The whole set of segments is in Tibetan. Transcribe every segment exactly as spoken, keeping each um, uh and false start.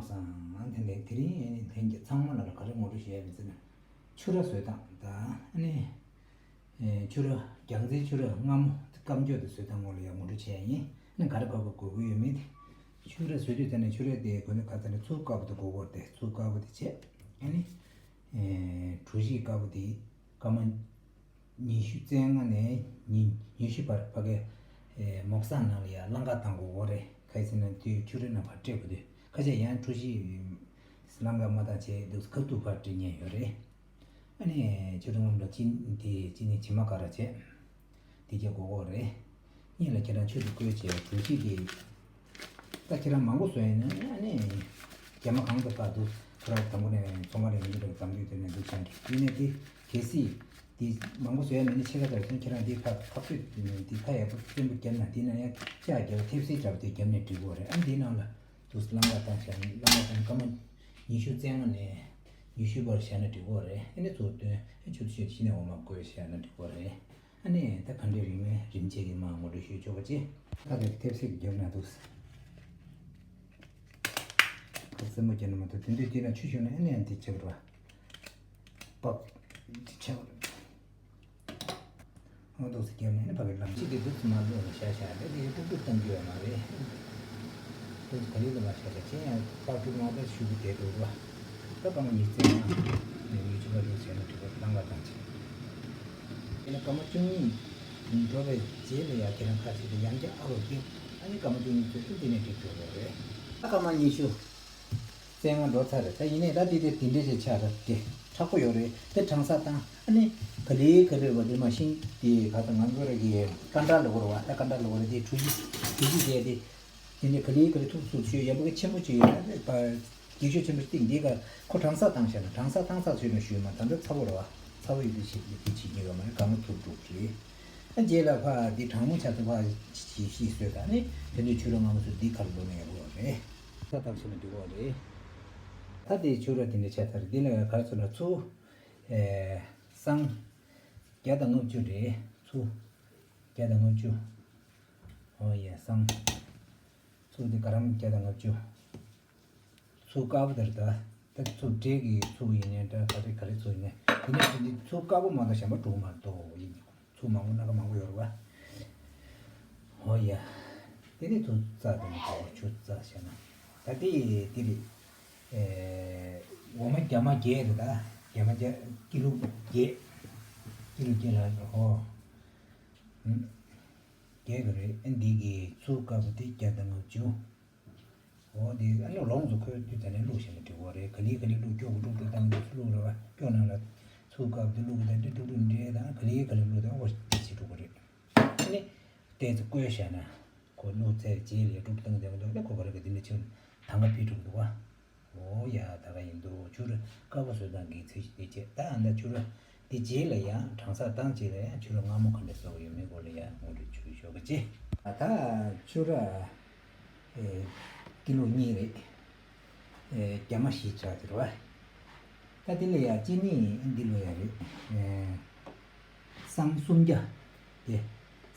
སང་། དེ་ནས་དེ་རིང་ལྷན་རྒྱས་ཚང་མ་ལ་ག་རེ་ངོ་སྤྲོད་བྱེད་ཡ་ཡིན་ཟེར་ན། ཕྱུ་ར་བཟོ་སྟངས་དང་ཨ་ནི། ཨེ། ཕྱུ་ར། རྒྱལ་རྩེའི་ཕྱུ་ར་མངར་མོ་སྐམ་སྐྱོ་དེ་བཟོ་སྟངས་སྐོར་ལ་ཡང་ངོ་སྤྲོད་བྱེད་ཡ་ཡིན། ཨ་ནི་ག་རེ་ག་རེ་དགོས་ཀྱི་ཡོད་མེད་དེ། ཕྱུ་ར་བཟོ་དུས་ད་ནི་ཕྱུ་ར་དེ་གོ་ནི་ཁ་ཚ་ནི་ཚུར་དཀར་པོ་དེ་དགོས་ཀྱི་ཡོད་རེད་དེ། ཚུར་དཀར་པོ་དེ་བྱས། ཨ་ནི། ཨེ། གྲོ་ཞིབ་དཀར་པོ་དེ་སྐར་མ་ཉི་ཤུ་རྩ་ལྔ་ནས་ཉི་ཉི་ཤུ་བར་ཕ་གི། ཨེ། མོག་སང་ནང་ལ་ཡ་རླངས་ཀ་བཏང་དགོས་ཀྱི་ཡོད་རེད། ག་རེ་ཟེར་ན་དེ་ཕྱུ་ར་ནང་ཕར་སྤྲད་དགོས་དུས་ཁ་ཤས་ཡང་གྲོ་ཞིབ་རླངས་ཀ་མ་བཏང་བྱས་འདུག་ཁ་ཐུག་ཕར་སྤྲད་ཉེན་ཡོད་རེད། ཨ་ནི་ཕྱུ་ར་ངམ་ལ་ཅི་དེ་ཅི་ནི་ཕྱེ་མ་ག་ར་བྱས། དེ་རྒྱག་དགོས་ཀྱི་ཡོད་རེད། གཉིས་ལ་ཁྱེད་རང་ཆུ་དེ་བསྐོལ་བྱས་གྲོ་ཞིབ་དེ། ད་ཁྱེད་རང་མང་པོ་བཟོས་ཡིན་ན་ཨ་ནི། རྒྱ་མ་གང་དུ་ཕར་འདུག་ཁོ་རང་དང་པོ་ནས་ཚོང་ཁང་ནས་མི་འདུག་དམ་དུས་དེ་ནས་འདུག་ཆ་འདི་ཡིན་ནས་དེ་གལ་སྲིད། དེ་མང་པོ་བཟོས་ཡ་མེད་ན་ཕྱེད་ཀ་དང་ཚུན་ཁྱེད་རང་དེ་ཕར་ཐག་ཆོད་དེ་ནས་དེ་ཁ་ཡག་པོ་བཙན་པོ་བརྒྱབ་ན་དེ་ན་ཡང་ལྕགས་རྒྱབ་ཐེབས་སེ་འདྲ་པོ་དེ་བརྒྱབ་ནས་འགྲིག་གི་ཡོད་རེད། ཨ་འདིའི་ནང་ལ་དུས་རླངས་ཀ་བཏང་བཞག་ན་རླངས་ཀ་བཏང་སྐར་མ་ཉི་ཤུ་རྩ་ལྔ་ནས་ཉི་ཤུ་བར་བཞག་ན་འགྲིག་གི་ཡོད་རེད། ཨ་ནི་ཚུར་བཏོན་ཨ་ཆུ་ཚོད་ཤི་ནས་འོ་མ་བསྐོལ་བཞག་ན་འགྲིག་གི་ཡོད་རེད། ཨ་ནི་ད་ག་འདྲས་རིང་ནས་རིམ་བྱེད་ཀྱི་མ་ངོ་སྤྲོད་ཞུས་ཆོག་པ་ཅི། ད་རེས་ཐེབས་སེ་རྒྱབ་ན་འདུག་ཁ་སེར་མོ་རྒྱབ་ན་མ་གཏོགས་དེ་འདྲས་དེ་ན་ཆུ་ཤོར་ན་ཨ་ནི་ཨ་འདི་ཆགས་ར། པགས། འདི་ཆགས་ར། ཨོ་འདུག་སེ་རྒྱབ་ནས་ནི་ཕ་གི་ལམ་ཆས་དེ་འདུག་སེ་མ་འདུག་ལ་ཤ་ཤ་རེད་དེ་དཀྲུག་དཀྲུག་གཏང་རྒྱུ་ཡོད་མ་རེད། དེ་ག་ལེར་ལ་མ་ཤ་ཤ་ཅན་ཡང་པགས་དཀྲུག་མ་པ་ཤུ་གུ་དེ་འདུག་བ། ད་སྐར་མ་ཉི་ཤུ་རྩ་ལྔ་ནས་ཉི་ཤུ་ལྔ་འདུག་བྱས་ན་འགྲིག་པ་རླངས་ཀ་བཏང་བྱས། དེ་ནས་སྐར་མ་བཅུ་གཉིས་འགྲོ་བའི་རྗེས་ལ་ཡ་ཁྱེད་རང་ཁ་ཕྱེ་དེ་ཡང་བསྐྱར་ཨ་རོ་སྐྱེ། ཨ་ནི་སྐར་མ་བཅུ་གཉིས་ཚོད་དེ་ནས་འགྲིག་འགྲོ་དགོས་རེད། ད་སྐར་མ་ཉི་ཤུ་རྩ་ལྔ་འགྲོ་ཚར་རེད། ད་ཡིན་ནའི་ད་དེ་དེ་དེ་འདྲས་ཞིག་ཆགས་རེད་དེ་མཁྲེགས་པོ་ཡོད་རེད་དེ་གྲང་ས་བཏང་ཨ་ནི་ག་ལེ་ག་ལེ་བ་དེ་མ་ཤིང་དེ་ག་ད་ང་ཚོ་ར་གི་ཀ་འདྲ་ལ་བོར་བ་ད་ཀ་འདྲ་ལ་བོར་དེ་གྲུ་བཞི་གྲུ་བཞི་བྱས་དེ། དེ་ནས་ག་ལེ་ག་ལེ་ཐུག་ཐུག་ཞུས་ཡག་པོ་གི་ཆེན་པོ་ཅིག་ཡོད་ན་ཕ། རྒྱུ་ཆ་ཆེན་པོ་སྟེང་འདི་ག་ཁོ་གྲང་ས་བཏང་བཞག་ན་གྲང་ས་བཏང་ས་ཞུས་ན་ཞུས་མ་ད་ལྟ་ཚ་པོ་རེད་བ། ཚ་པོ་ཡོད་དུས་ཞིག་དེ་བྱེད་ཀྱི་ཡོད་མ་རེད། གང་ཐུབ་འགྲུབ་རེད། ཨ་རྗེས་ལ་ཕ་འདི་གྲང་མོ་ཆགས་ཚེ་ཕ་ཞིབ་ཞིབ་བཟོས་ད་ནི་དེ་འདྲའི་ཆུ་ར་མངར་མོ་ཚོ་འདི་ཁར་ལོ་ནས་ཡོང་གི་ཡོད་རེད། ས་བཏང་བྱས་ན་འགྲིག་གི་རེད། ད་དེ་ཆུ་ར་དེ་འདྲ་ཆགས་ཚར་འདི་ལ་ག་རེ་ཟེར་ན་ཚུར། ཨེ། སྲང་བརྒྱ་དང་ལྔ་བཅུ་རེད་ཚུར། བརྒྱ་དང་ལྔ་བཅུ། ཨོ་ཡ་སྲང་། ཚུར་འདི་ག་རམ་བརྒྱ་དང་ལྔ་བཅུ། ཚུར་དཀར་པོ་དེར་ད། ད་ཚུར་འབྲས་ཀྱི་ཚུར་ཡིན་ནའི་འདྲ་ག་རེ་ག་རེ་ཚུར་ཡིན་ནའི་དེ་ནས་འདི་ཚུར་དཀར་པོ་མ་གཏོགས་གཞན་པ་འགྲོ་མ་གཏོགས་ཡིན། ཚུར་མང་པོ་སྣ་ཁ་མང་པོ་ཡོད་རེད་བ། ཨོ་ཡ། དེ་ནས་ཚུར་རྩ་དེ་ནས་ག་བ་ཆུ་རྩ་བྱས་ན། ད་དེ་དེ་རེད། ཨེ། འོ་མ་རྒྱ་མ་བརྒྱད་རེད་ད། རྒྱ་མ་བརྒྱད་ཀི་ལོ་བརྒྱད། ཀི་ལོ་བརྒྱད་ལ་ཧོ། ཨུམ། བརྒྱད་གི་རེད། ཨ་འདི་གི་ཚུར་དཀར་པོ་དེ་བརྒྱ་དང་ལྔ་བཅུ། འོ་དེ་ཨ་ནི་ལོངས་སུ་ཁོལ་དུས་ད་ནི་བླུགས་ཤིང་ལ་འགྲིག་གོ་རེད། ག་ལེ་ག་ལེ་བླུགས་སྐྱོ་གི་དཀྲུག་དཀྲུག་བཏང་དུས་སུ་བླུགས་རེད་བ། སྐྱོ་ནང་ལ་ཚུར་དཀར་པོ་དེ་བླུགས་གི་ད་འདི་དཀྲུག་དཀྲུག་འདྲེས་དང་ག་ལེ་ག་ལེ་བླུགས་དང་འོ་དེ་ཅི་འགྲོ་གི་རེད། ཨ་ནི་ཏོག་ཙམ་བསྐོལ་བཞག་ན། ཁོ་བླུགས་ཚར་རྗེས་ལ་དཀྲུག་བཏང་དེ་མ་གཏོགས་ཁོ་ག་རེ་ག་དེ་འདྲ་ཆེ་ད་ང་ཕི་དཀྲུག་འདུག་བ། འོ་ཡ་ད་ག་ཡིན་འདུག་ཆུ་ར་དཀར་པོ་བཟོ་སྟངས་ཀྱི་ཚིག་དེ་བྱས་ད་ཨ་ད་ཆུ་ར་དེ་རྗེས་ལ་ཡང་གྲང་ས་བཏང་རྗེས་ལ་ཡང་ཆུ་ར་མངར་མོ་ག་འདྲ་བཟོ་གི་ཡོད་མེད་སྐོར་ལ་ཡང་ངོ་སྤྲོད་ཞུ་ཞོག་གི་ཅི། ད་ཆུ་ར་ཨེ་ཀི་ལོ་གཉིས་རེད། ཨེ་རྒྱ་མ་བཞི་ཆགས་དེ་རེད་བ། ད་དེ་ལ་ཡ་ཅི་ནི་འདི་ལོ་ཡ་རེད། ཨེ་སྲང་སུམ་བརྒྱ། དེ་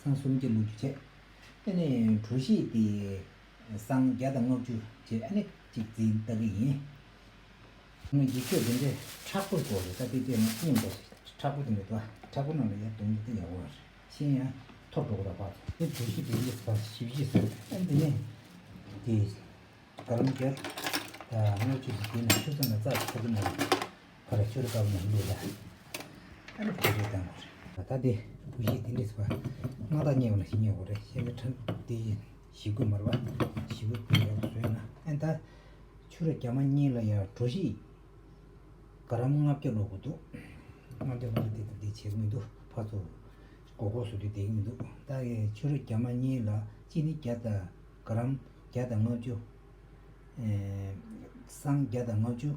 སྲང་སུམ་བརྒྱ་བླུགས་རྒྱུ་བྱས། ཨ་ནི་གྲོ་ཞིབ་དེ་སྲང་བརྒྱ་དང་ལྔ་བཅུ་བྱས་ཨ་ནི་གཅིག་འཛིན་ལྟ་གི་ཡིན། ཨ་ནི་འགྱིག་ཤོག་དེ་འདྲས་མཁྲེགས་པོ་དགོས་རེད། ད་དེ་དེ་ང་སྙིང་པོ་མཁྲེགས་པོ་དེ་འདྲས་འདུག་མཁྲེགས་པོ་ནང་ལ་ཡ་དུང་དེ་ཡག་པོ་རེད། ཤིང་ཡང་ཐོར་འགྲོ་གི་ར་བ་ཚོ་དེ་གྲོ་ཞིབ་དེ་ཡིས་བ་ཞིབ་ཞིབ་བཟོས། ཨ་ནི་དེ་ནས་དེ། ག་རམ་རྒྱབ། ལྔ་བཅུ་ཞིག་དེ་ནས་ཆུ་ཚང་ལ་རྩ་ཆུ་ཚང་ལ་ཕར་ཆུ་རུ་དཀར་པོ་ནང་བླུགས་ལ། ཨ་ནི་བོད་ཆས་བཏང་བ་རེད། ད་དེ་བུ་ཞིག་དེ་འདྲས་སུ་སྔ་ཐག་ཉེ་བ་ན་ཞིག་ཉེ་བ་རེད། ཤེས་ནི་ཁྲམ་དེ་ཞིག་དགོས་མ་རེད་བ། ཞིག་དགོས་དེ་ཡག་བཟོས་ན་ཨ་ནི་ད་ཆུ་རུ་རྒྱ་མ་གཉིས་ལ་ཡང་གྲོ་ཞིབ་ག་རམ་ལྔ་བརྒྱ་བླུགས་དགོས་འདུག་ལྔ་བརྒྱ་ལྔ་བརྒྱ་དེ་ལྟར་དེ་བྱེད་ཀྱི་མི་འདུག་ཕར་ཚུར་སྒོར་སྒོར་བཟོ་དུས་བསྡད་ཀྱི་མི་འདུག་ད་ཡི་ཆུ་རུ་རྒྱ་མ་གཉིས་ལ་ཅི་ནི་བརྒྱ་དང་ག་རམ་བརྒྱ་དང་ལྔ་བཅུ། ཨེ། སྲང་བརྒྱ་དང་ལྔ་བཅུ།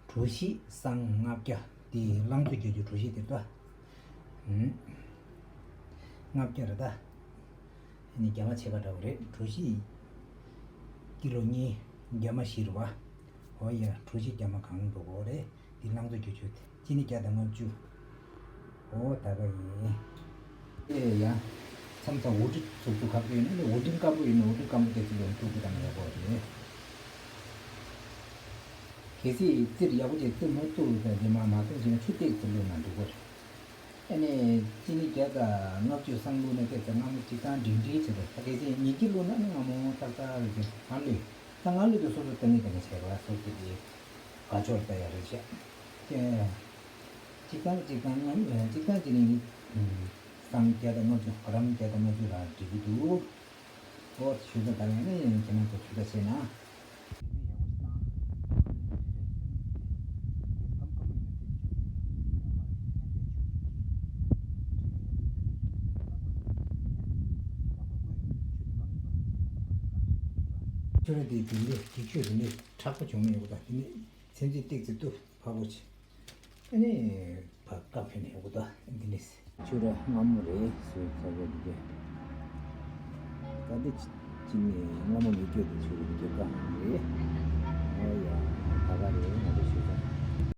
གྲོ་ཞིབ་སྲང་ལྔ་བརྒྱ། དེ་རླངས་བཙོས་རྒྱག་རྒྱུ་གྲོ་ཞིབ་དེ་ལྟ། ཨུམ། ལྔ་བརྒྱ་རེད་ད། ཨ་ནི་རྒྱ་མ་ཕྱེད་ཀ་འདྲ་བོ་རེད། གྲོ་ཞིབ་ཀི་ལོ་གཉིས། རྒྱ་མ་བཞི་རེད་བ། འོ་ཡ་གྲོ་ཞིབ་རྒྱ་མ་གང་འགྲོ་གོ་རེད། འདི་རླངས་བཙོས་རྒྱག་རྒྱུ་དེ་ཅི་ནི་བརྒྱ་དང་ལྔ་བཅུ། འོ་ད་ག་ཡིན། ཨེ་ཡ། མཚམས་མཚམས་འོ་ཏི་ཚུགས་ཚུགས་ཁག་པོ་ཡིན་ན་འོ་ཏི་སྐམ་པོ་ཡིན་ན་འོ་ཏི་སྐམ་པོ་དེ་ཚོ་ཡོང་ཐུག་གི་དང་ཡག་པོ་རེད། གལ་སྲིད་རྩིར་ཡག་པོ་ཅིག་རྩིར་མ་བཙུགས་པ་དེ་མ་མ་སོང་ཟེར་ན་ཆུ་ཏོག་ཙམ་བླུགས་ན་འགྲིག་གི་རེད། ཨ་ནི་ཅི་ནི་བརྒྱ་དང་ལྔ་བཅུ་སྲང་བླུགས་ན་སྐད་ཆ་སྔ་མོ་གཅིག་ཐང་འབྲིང་འབྲིང་བྱེད་དོ། ད་གལ་སྲིད་ཉིས་བརྒྱ་བླུགས་ན་ནི་སྔ་མོ་ཏག་ཏག་རེད་ཅེ་ང་བླུགས། ད་ང་བླུགས་དུས་སོ་སོ་ལྟ་ངན་ལྟ་ངན་བྱས་རོགས། སོ་སོ་གི་དགའ་ཕྱོགས་ལྟ་ཡ་རེད་བྱས། ཀྱེ། གཅིག་ཐང་གཅིག་ཐང་ལྔ་གཅིག་ཐང་གཅིག་ནི་སྲང་བརྒྱ་དང་ལྔ་བཅུ་ག་རམ་བརྒྱ་དང་ལྔ་བཅུ་ར་འགྲིག་གི་འདུག་ཨོ་ཞུ་ད་ད་ཡང་ནི་ཁྱེད་རང་ཚོ་ཞུ་ད་བྱས་ན། ཆུ་ར་དེ་དེ་འདྲའི་གི་ཆུ་དེ་འདྲའི་མཁྲེགས་པོ་བྱུང་ནས་ཡོད་པ་དང་དེ་ནས་ཚན་རྩལ་ཏིག་ཙི་ཏུ་ཕག་པོ་ཆེ། ཨ་ནི་བ་ཀ་ཕན་ནས་འུ་ད་འདི་ནས་ཆུ་ར་སྔ་མོ་རེད་ཟེར་ཚ་བའི་འདི་གས། ད་འདི་ཅི་ནས་སྔ་མོ་མི་སྐྱོད་དེ་ཆུ་ར་འདི་གས་ཀ་རེད།